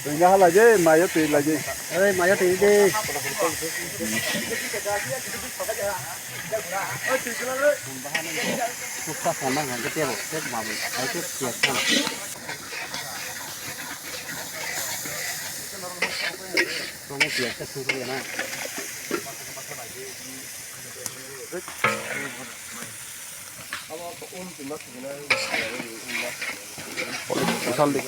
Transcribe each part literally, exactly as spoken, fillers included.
Twi na halai de, mayo twi lai de. Oi, mayo twi de. Kuksa sama ngan ke tebo, tet mabu, ai ke tiak sama. Kamu tiak ke susu ya na. Saldi.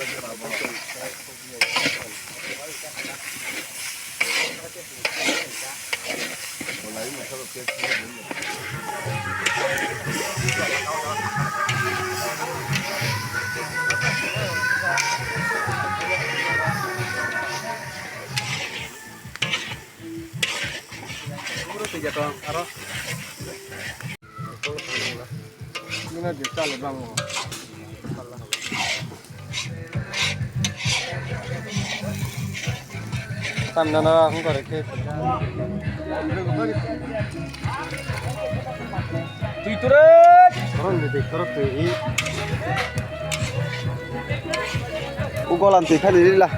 Oro twi jato aro. Nina de chalo bang. Tam nana ang kore ke. Twi ture. Soron de de koro twi. U golan twi khani rila.